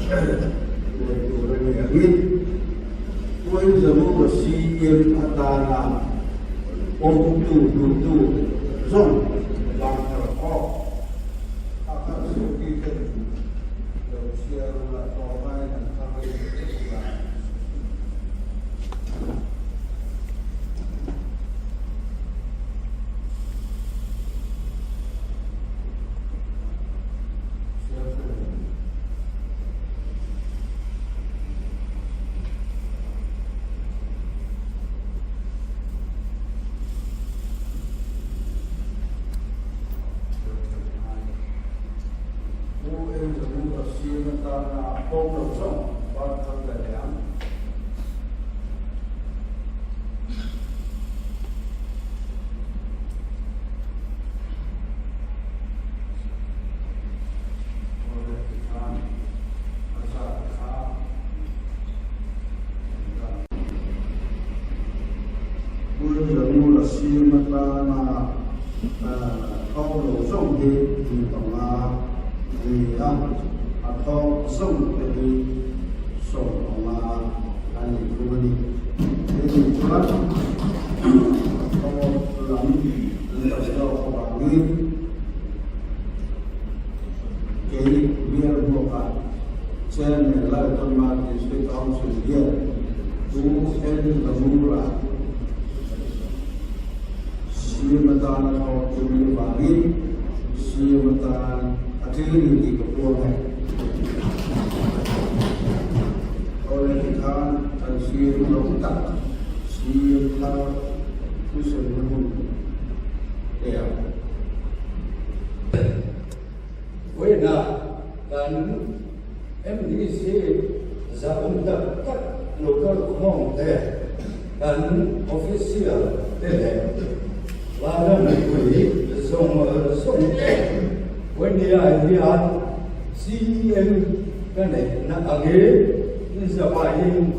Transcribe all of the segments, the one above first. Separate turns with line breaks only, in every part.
Buai tur a ni angin Puaizamura CM atana awmtu duhtu zawng vang thar awk a kha Suki ten lo chhiar ula tlawmngaiin an thar rei vek ula. Pu Zamura siam atana thawk lo zawng hi mi panga a ni a, a thawk zawng te hi 15 a ni thung a ni. He ni chuan thawk lam an tam zawk avangin kei bial hmuaka Chairman Laltawma District Council hian Pu N. Zamura CM atana thawk tur nih avangin CM atan a tling a ni tih ka puang e. Awle tikhan kan CM lo tak CM thar thusawi na hun pe ang.
Vawiinah kan MDC zahawm tak tak local khawm te, kan official te leh Vana mipui zawng zawng te vawinia hian CM ka neihna angin inzavaiin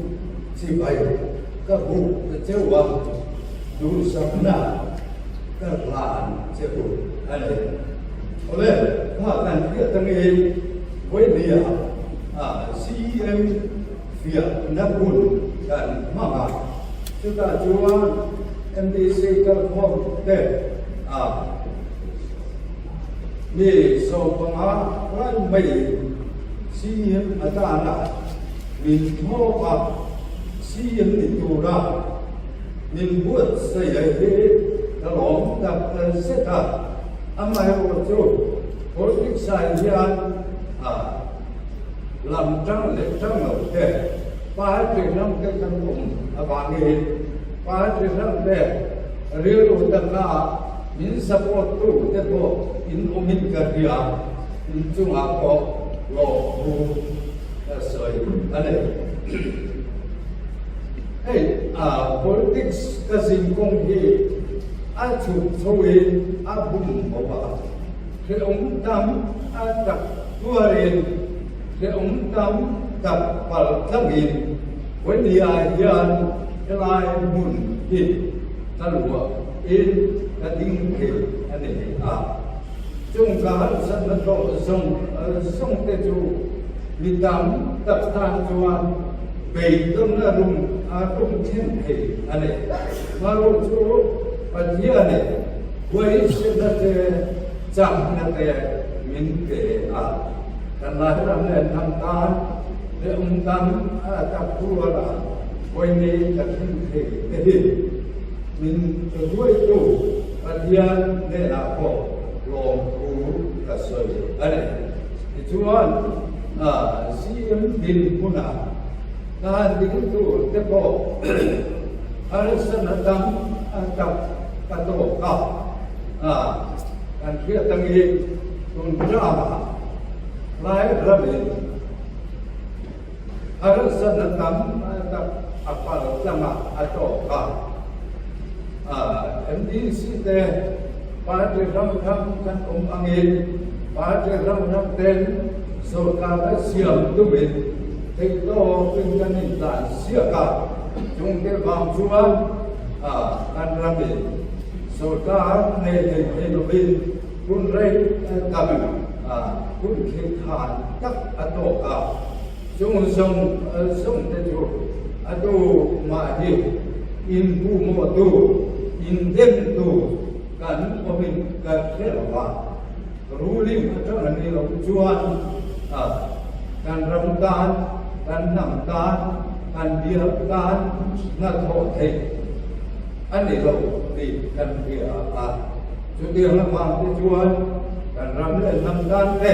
chibai ka buk cheuh a, duhsakna ka hlan che u a ni. Awle, kha kan hriat angin vawinia CM fiahna hun kan hmang a, chutah chuan MDC kalkhawm te mi 15 lai maiin CM atana min thawk a, CM ni tura min buatsaih ai hi ka lawm tak zet a, amaherawhchu chu politics ah hian lam tang leh tang lo te party ram te kan awm avangin party ram te rilru taka min support tu te pawh in awmin ka hria in chungah pawh lawmthu ka sawi a ni. Hei politics ka zin kawng hi a chhuk chho in a bum ho a, hrehawm tam a tak tuarin hrehawm tam tak palh tlangin Vawinia hian helai hmun hi ka luah in ka ding thei a ni a. Chung ka harsatna tawh zawng zawng te chu mi tam tak tan chuan beidawnna rum a rum thleng thei a ni. Hmaruah chu Pathianin huaisenna te chakna te min pe a. Kan Lairam leh hnam tan leh um tan a tak ruala pawimei ka thleng thei te hi min ruaitu Pathian hnenah pawh lawmthu ka sawi a ni. Tichuan, CM dinhmunah ka han ding tur te pawh harsatna tam tak ka tawk a, kan hriat angin tun tama lai ramin harsatna tam tak a pal tlangah a tawk a. MDC te party hrang hrang kan awm angin party hrang hrang ten sorkar a siam tumin theihtawpin kan intlan siak a, chungte vang chuan kan ramin sorkar nei thei thei lovin hun rei tak hun thil khan tak a tawk a. Chung zawng zawng te chu a tu mah hi inpuhmawhtu, indemtu kan awmin ka hre lo va. Ruling atang a ni lo chuan kan ram tan, kan hnam tan, kan bial tan hnathawh theih a ni lo tih kan hria a. Chutiang avang te chuan kan ram leh hnam tan te,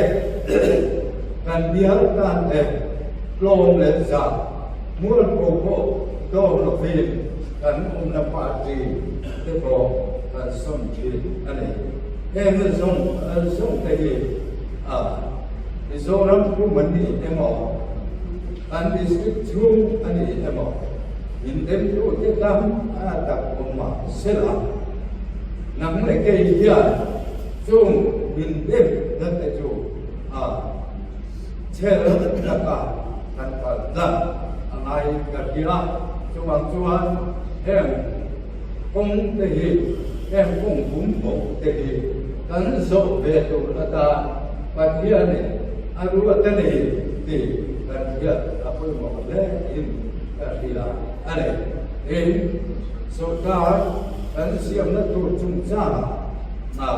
kan bial tan te tlawm leh zah mualpho pawh dawm lovin kan awmna party te pawh kan sawn thin a ni. Heng zawng zawng te hi a Mizoram pum an ni emaw, kan district chhung a ni emaw, min demtu te tam a tak awm mah sela, nang leh kei hian chung min dem na te chu a chher taka kan kal dan a ngai ka hria. Chuvang chuan heng Kawng te hi heng kawng bum bawk te hi kan zawh ve tur atan Pathianin a ruat a ni tih kan hriat a pawimawh hle in ka hria a ni. Tin, sawrkar kan siamna tur chungchangah hna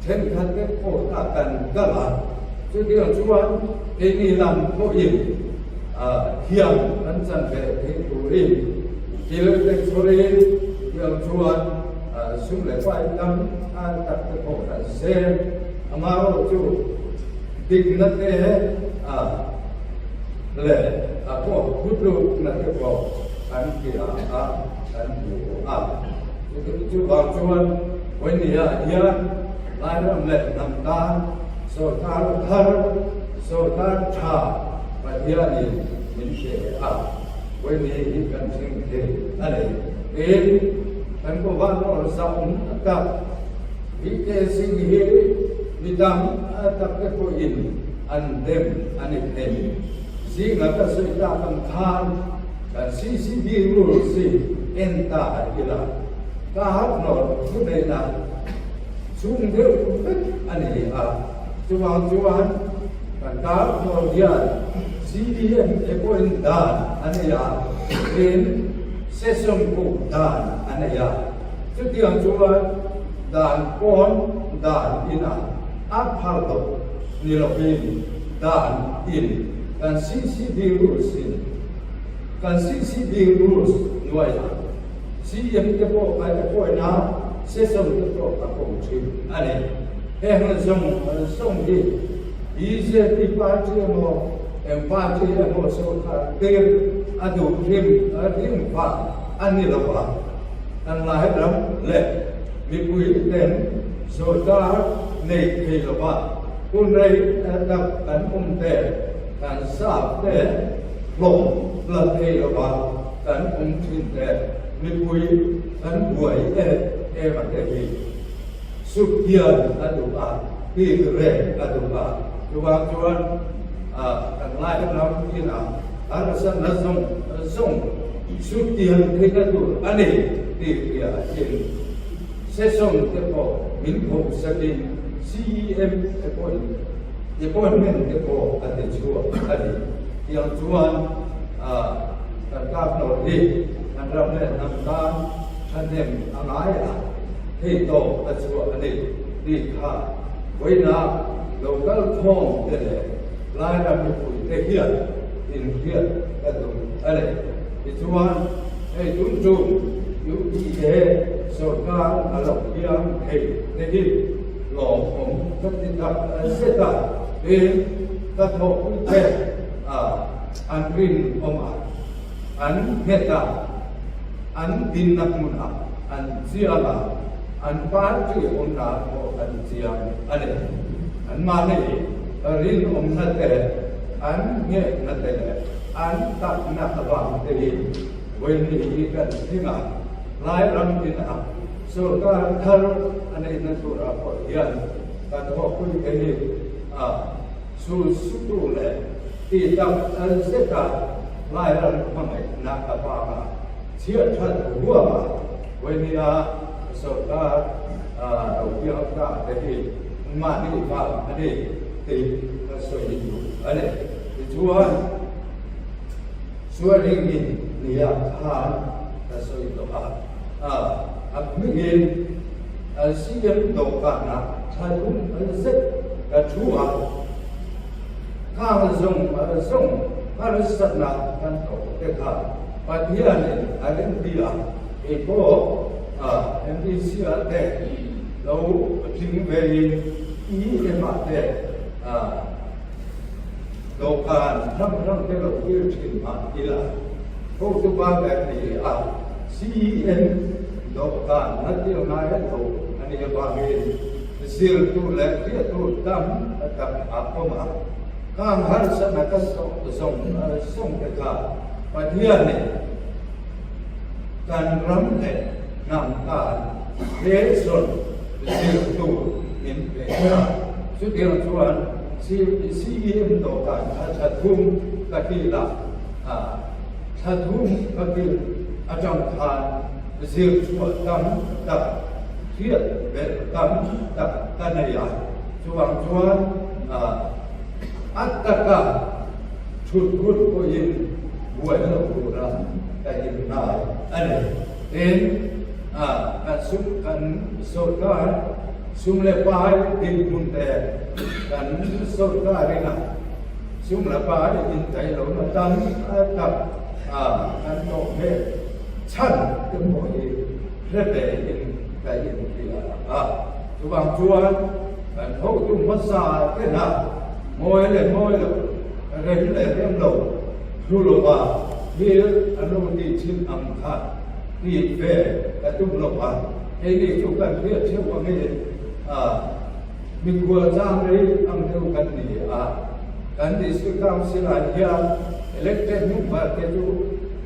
thenkhat te court ah kan kal a, chutiang chuan keini lam pawhin thiam kan chan ve theih turin Thil te chhurin tiang chuan sum leh pai tam a tak te pawh kan seng. Amaherawh chu dikna te leh a pawh khutlukna te pawh kan hria a, kan hmu a. Chuvang chuan Vawinia hian Lairam leh hnam tan sawrkar thar, sawrkar tha Pathianin min hre a. Vawinia hi kan thleng thei a ni. Tin, kan Governor zahawm tak VK Singh hi mi dang tak te pawhin an dem a ni thei. Zinga ka sawi tak ang khan kan CCB rules hi en ta ila ka harhnawr thuneihna chhung deuh vek a ni a. Chuvang chuan kan karhnawr hian CEM te pawhin dan a nei a, tin session pawh dan a nei a. Chutiang chuan dan pawn dan inah a phal loh ni lovin dan in kan CCB rules in kan CCB rules hnuaiah CEM te pawh a appoint a, session te pawh a ko thin a ni. Heng zawng zawng hi bjp party emaw eng party emaw sorkar tir a duh hrim rim vang a ni lo a, kan Lairam leh mipui ten sorkar nei thei lo va hun rei tak kan awm te, kan sap te hlawm la thei lo va kan awm thin te, mipui kan buai em em a te hi. Suk hian a duh a, bik reng a duh a. Chuvang chuan kan Lairam inah harsatna zawng zawng suk tiang theihna tur a ni tih hria in session te pawh min khawhsakin CEM te pawhin appointment te pawh a ti chhuak a ni. Tiang chuan kan kap lo hi kan ram leh hnam tan thahnem a ngai a. Hei tawp a chhuah a ni tih kha vawiina lo kal khawm te leh Lairam mipui te hian inhriat ka duh a ni. Tichuan, hei tun tum UPA sawrkar a lo hiam thei te hi lawmawm ka ti tak zet a, tin ka thawhpui te an rinawm a, an nghet a, an dinna hmunah an chiang a, an party awmna pawh an chiang a ni. Anmahni rinawmna te, an nghehna te leh an takna avang te hi vawiin hi kan thleng a, Lairam inah sorkar thar a neihna turah pawh hian kan thawhpui te hi a sul sutu leh ti tak zeta Lairam hmangaihna avanga Chhiat that huama Vawinia sorkar lo piang ta te hi mahni vang a ni tih ka sawi duh a ni. Tichuan. Swearing in nia khan ka sawi tawh a, a hmingin CM dawhkanah thla thum zet ka thu a, khang zawng zawng harsatna kan tawh te kha Pathianin a remti a, kei pawh MDC ah te lo tling vein EM ah te Dawhkan hrang hrang te lo kir thin mah ila, hotu pa ber ni a CEM dawhkan na tir ngai lo a nih avangin zir tur leh hriat tur tam tak a awm a. Khang harsatna kan tawh zawng zawng te kha Pathianin kan ram leh hnam tan lesson zir tur min pe a. Chutiang chuan CEM dawhkan kha thla thum ka kil a, thla thum ka kil atang khan zir chhuah tam tak, hriat belh tam tak ka nei a. Chuvang chuan a taka thut hun pawhin buai loh tura ka inngai a ni. Tin, kan sum kan sorkar sum leh pai dinhmun te kan sorkarin a sum leh pai indaih lohna tam tak kan tawh hmel chhan te pawh hi hre ve in ka inhria a. Chuvang chuan kan hotu hmasa tena mawi leh mawi lo, rem leh rem lo thlu lova thil an lo tih thin ang kha tih ve ka tum lo a. Keini chu kan hriat theuh angin mikhual chang rei ang deuh kan ni a. Kan District Council ah hian elected member te chu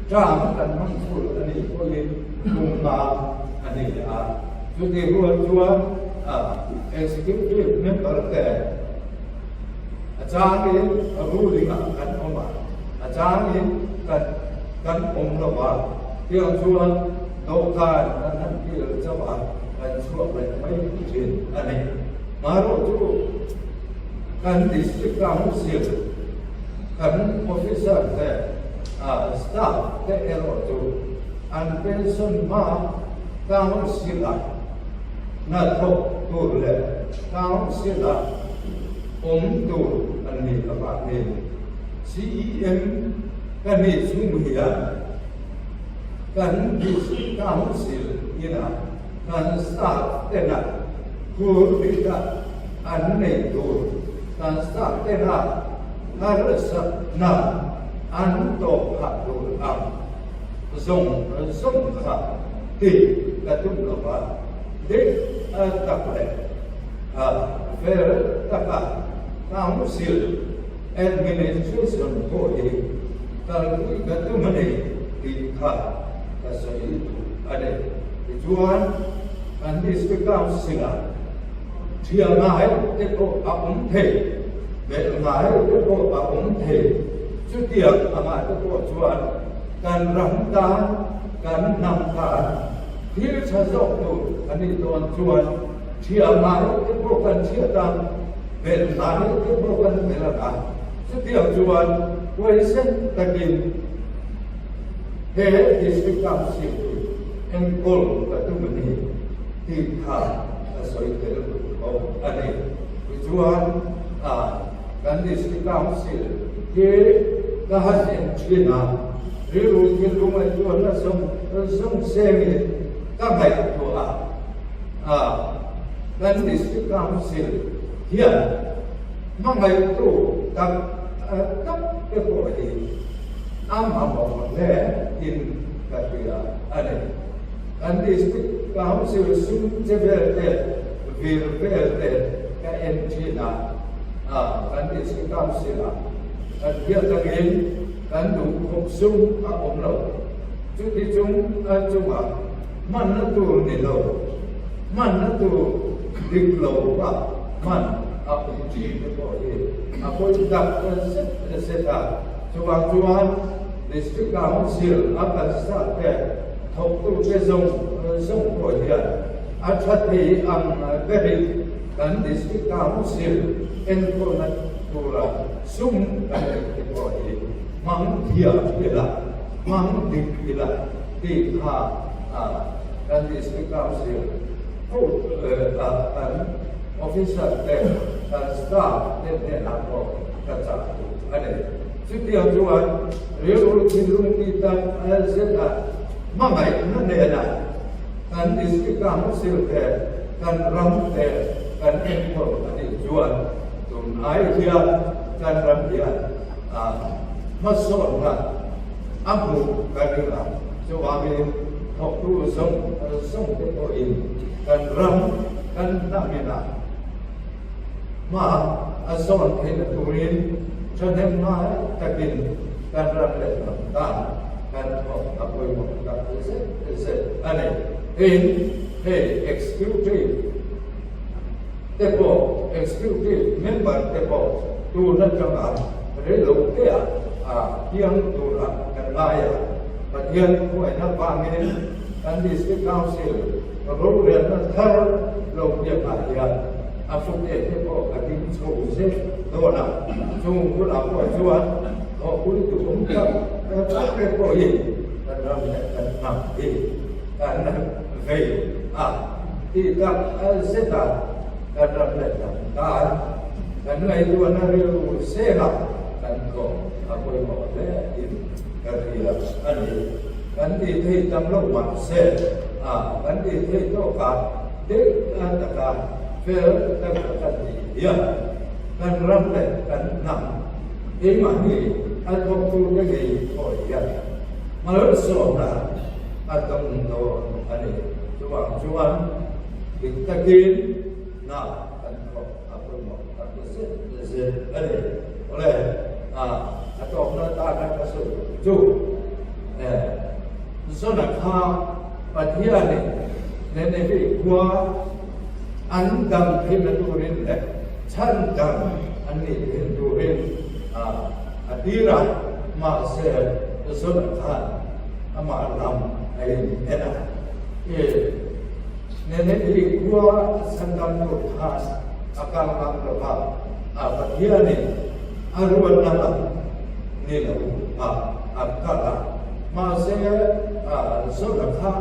term kan hmang thul a nih pawhin kum nga a ni a. Chutih rual chuan Executive member te a changin ruling ah kan awm a, a changin kan kan awm lo a, tiang chuan dawhkan kan han kil chauh a, kan chhuak leh mai thin a ni. Marawh chu kan District Council kan officer te staff te erawh chu an pension hma Council-a hnathawk tur leh Council-a awm tur an nih avangin CEM ka nih chhung hian kan District Council ina kan staff tena phur rita an nei tur kan staff tena harsatna an tawh phah tur ang zawng zawng kha tih ka tum lo va, dik tak leh fel taka Council Administration pawh hi kalpui ka tum a ni tih kha ka sawi duh a ni. Tichuan, kan District Council-ah thial ngai te pawh a awm thei, belh ngai te pawh a awm thei, chutiang angah te pawh chuan Kan ram tan, kan hnam tan thil tha zawk tur a nih dawn chuan thiah ngai te pawh kan thiat a, belh ngai te pawh kan belh ang a. Chutiang chuan huaisen takin he District Council hi enkawl ka tum a ni tih kha ka sawi tel duh bawk a ni. Tichuan, Kan District Council hi ka han en thin a, rilru thinlung ngaihtuahna zawng zawng sengin ka ngaihtuah a, kan District Council hian hmangaihtu tak tak te pawh hi a mamawh hle in ka hria a ni. Kan District Council sum che vel te, vir vel te ka en thin a. A kan District Council ah kan hriat angin kan duh khawp sum a awm lo. Chuti chung a chungah hmanna tur ni lo, hmanna tur dik lo bak hman a awm thin te pawh hi a pawi tak zet zet a. Chuvang chuan District Council a kan staff te thawktute zawng zawng pawh hian a tha thei ang berin Kan District Council enkawlna tura sum kan neih te pawh hi hmang thiam ila. hmang dik ila tih kha kan District Council ho kan officer te kan staff te hnenah pawh ka chah duh a ni. Chutiang chuan rilru thinlung ti tak zeta hmangaihna hnenah kan District Council te kan ram te kan enkawl a nih chuan tunlai hian kan ram hian hmasawnna a hmuh ka ring a, chuvangin thawktu zawng zawng te pawhin kan ram kan hnamina hma a sawn theihna turin thahnem ngai takin kan ram leh hnam tan kan thawk a pawimawh tak zet zet a ni. Tin, hei Executive te pawh Executive member te pawh tun atanga reilo te ah piang tura kan ngai a, Pathian khuaina vangin kan District Council rorelna thar lo piangah hian a fute te pawh a ding chho zet dawn a, chung hunah pawh chuan thawhpui duhawm tak tak te pawhin kan ram leh kan hnam hi kan vei a. Tih tak zet a kan ram leh hnam tan kan ngaihtuahna rilru seng a kan thawh a pawimawh hle in ka hria a ni. Kan tih theih tam lo mah se a kan tih theih tawk a dik taka fel taka kan tih hian kan ram leh kan hnam keimahni a thawktute ngei pawh hian malsawmna a dawng dawn a ni. Chuvang chuan dik takin hna kan thawk a pawimawh tak zet zet a ni. Awle, a tawpna tana ka sawi chu Zona kha Pathianin Nineveh khua an dam theihna turin leh chhan dam an nih theih turin a tir a, mahse Zona khan amah lam a in en a, i Nineveh khua a chhandam tur khan a kal ngam lo va, a Pathianin a ruatna lam ni lo a a kal a, mahse Zona kha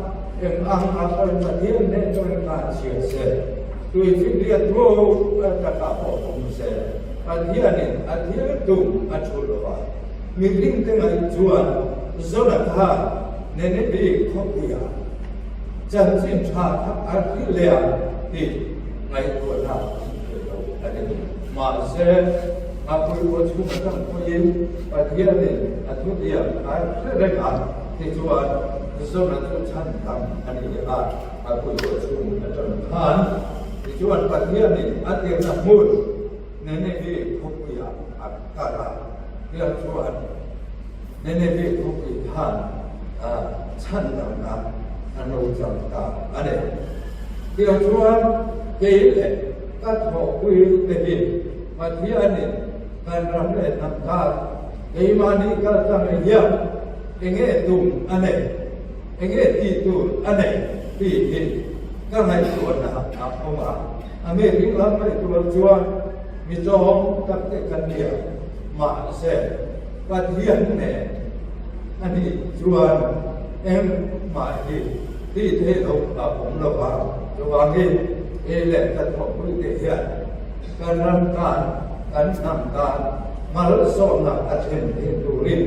eng ang a kal Pathian nen chuan khan chhia se, tuifinriat thu takah pawh awm se, Pathianin a thil tum a thu lo va. Mihringte ngaih chuan Zona kha Nineveh khawpuiah chanchin tha kha a hrilh leh ang tih ngaihtuahna an thei lo a ni. Mahse, a puipaw chhung atang pawhin Pathianin a thutiam a hre reng a, tichuan Zona chu chhan tam a ni a, a puipaw chhung atang khan. Tichuan Pathianin a tirna hmun Nineveh khawpuiah a kal a, tiang chuan Nineveh khawpui khan chhan damna an lo chang ta a ni. Tiang chuan kei leh ka thawhpui te hi Pathianin kan ram leh hnam tan keimahni kal tlang hian enge tum a nei, enge tih tur a nei tih hi ka ngaihtuahna a awm a. A mi ringlam ngaihtuah chuan mi tlawm tak te kan nia, mahse Pathian nen a nih chuan engmah hi tih theih loh a awm lo va. Chuvangin kei leh ka thawkpui te hian kan ram tan, kan hnam tan malsawmna a thlen theih turin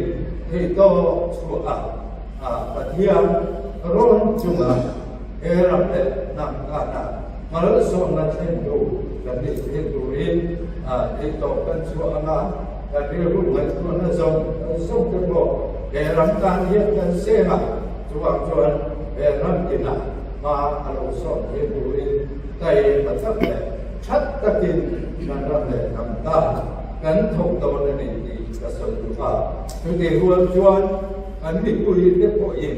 theihtawp chhuah a Pathian rawn chunga He ram leh hnam kana malsawmna thlentu kan nih theih turin theihtawp kan chhuah anga kan rilru ngaihtuahna zawng zawng te pawh he ram tan hian kan seng a, chuvang chuan he ram inah hma a lo sawm theih turin taima tak leh that takin kan ram leh hnam tan kan thawk dawn a ni tih ka sawi duh a. Chutih rual chuan kan mipui te pawhin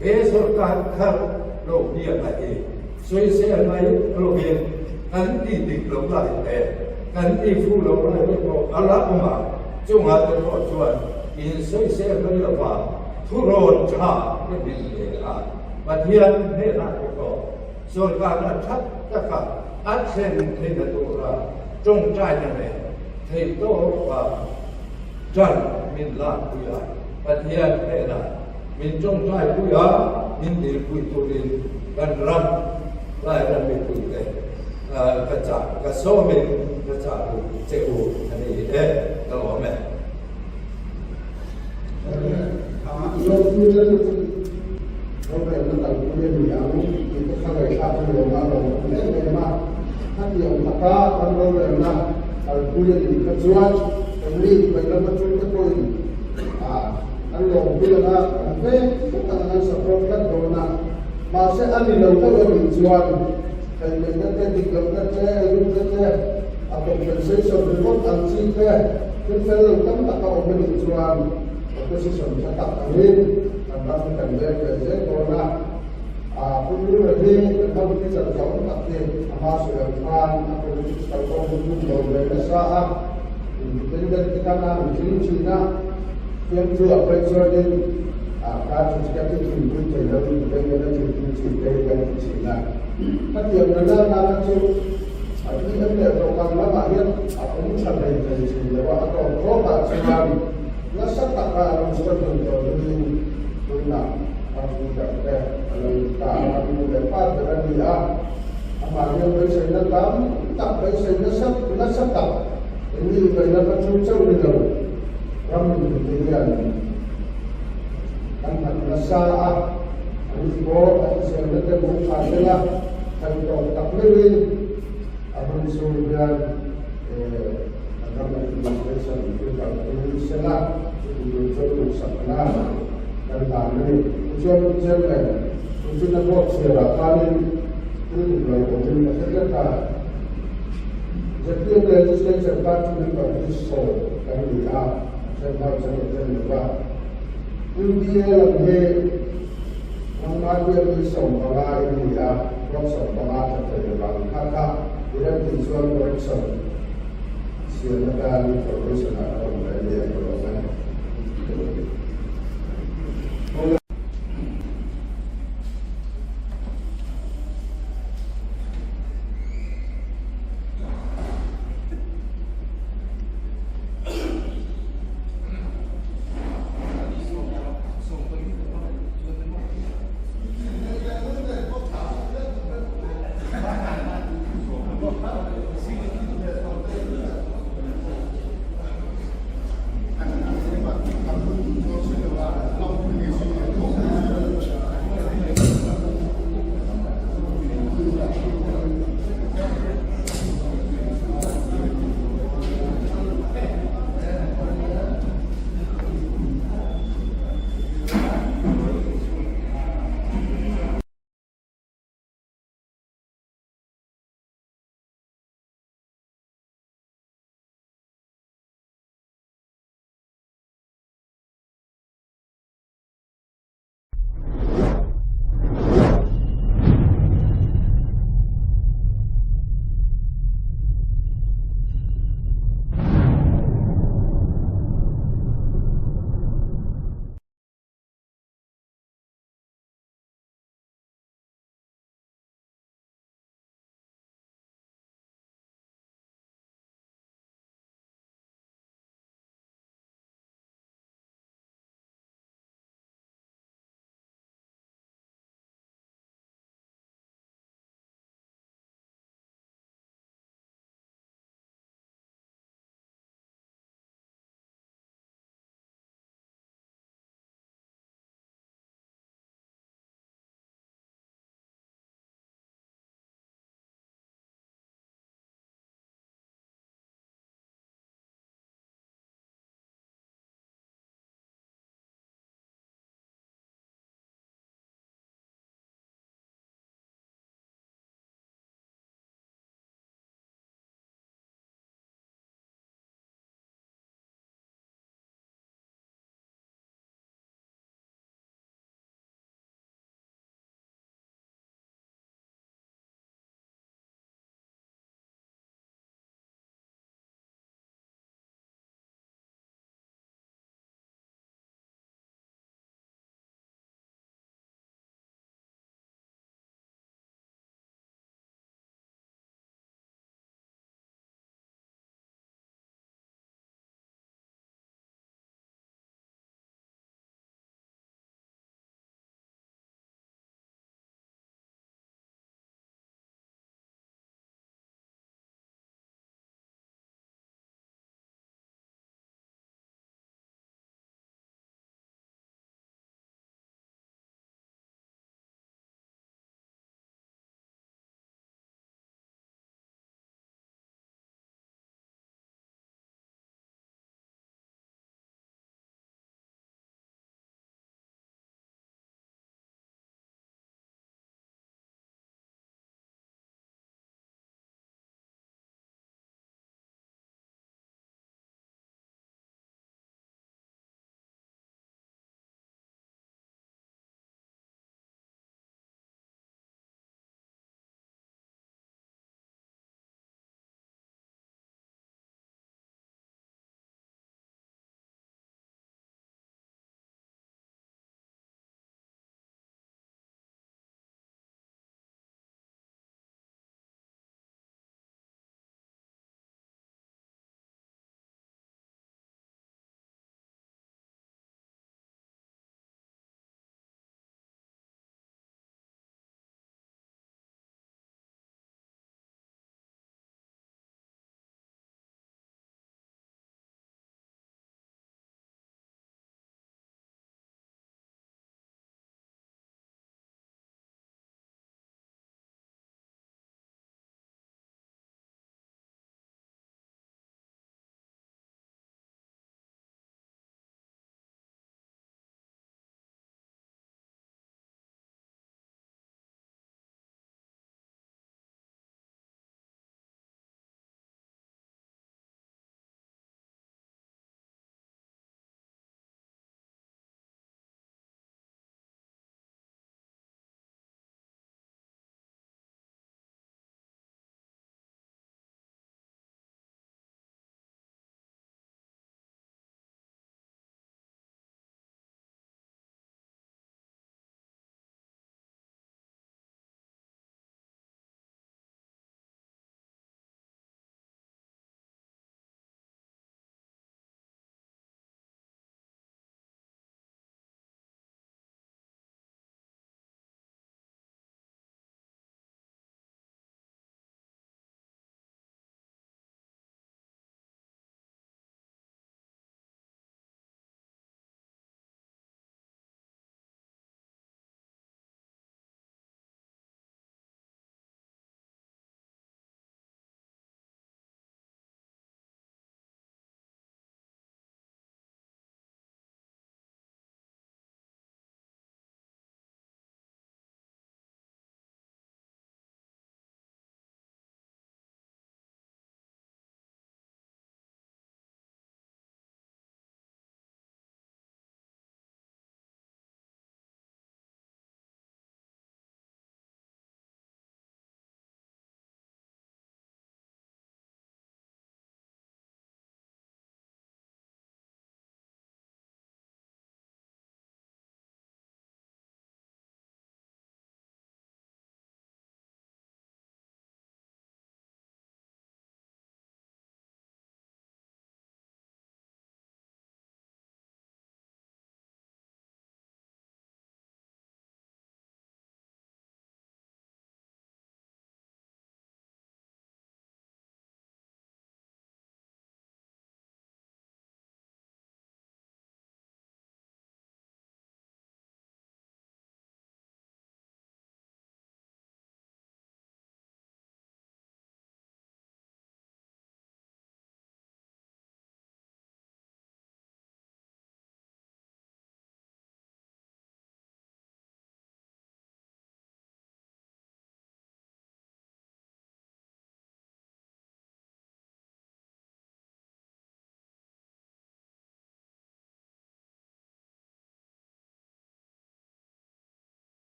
He sorkar thar lo biakna hi sawisel mai lovin kan ti dik lo lai te, kan ti fu lo lai te pawh a la awm a, chungah te pawh chuan insawisel mai lova thurawn tha te min pe a, Pathian hnenah te pawh sorkarna tha taka a thlen theihna tura tawngtaina leh theihtawpa tan min lakpui a, Pathian hnenah. Min tawngtaipui a, min dilpui turin kan ram Lairam mipuite ka chah ka sawmin ka chah duh che u a ni e, ka lawm e.
Rorelna kalpui a ni ang tih te kha ngaihthlak a nuam a, a lawmawm em em a. Khatiang taka kan rorelna kalpui a nih kha chuan kan mi kan ram atangte pawhin an lawmpui ang a, kan vek vek ang an support tlat dawn a. Mahse a ni lo deuh a nih chuan theihneihna te, dik lohna te, rinna te, a compensation ringawt ang chi te thil fel lo tam tak a awm a nih chuan opposition tha tak angin kan ram hi kan leng ve zel dawn a. Pu Lura hi kan ram leader zawng tak hi a hma sawi ang khan a politics kalkawng hi tum lo ve nasa a, independent te tan a an tling thin a, fiamthu ah phei chuanin party chi ka ti thinpui thei lo independent a thinpui thin te hi kan ti thin a. Khatiang na nan nana chu a PM leh dawhkan lamah hian a awm tha hlei thei thin lo a, a tawp tawpah chuan nasa taka an instrument tawh hnuin tunah party leader te a lo in ta a, kan nu leh pa ber a ni a, amah hian beiseina tam tak, beiseina nasa tak engin ngaihna ka thu chauh ni lo, ram mipui te hian kan nghat nasa a, an pawh a hriselna te bul tha sela, thaih tawp tak meuhin a hun chhung hian kan ram administration thil kalpui sela, chuti tur chuan duhsakna kan hlan a ni. Tichuan Pu Chairman, Puchina vote chhiarah khanin thil dik lo awmin ka hre tlat a. ZPM Legislature Party member hi sawi kan ni a, a then ho chuan a then lo va. UDA lam hi nangmah bial hi 15 in ni a, vote 15 tha thei lo vang. Kha kha i rem tih chuan correction siam atan information ah.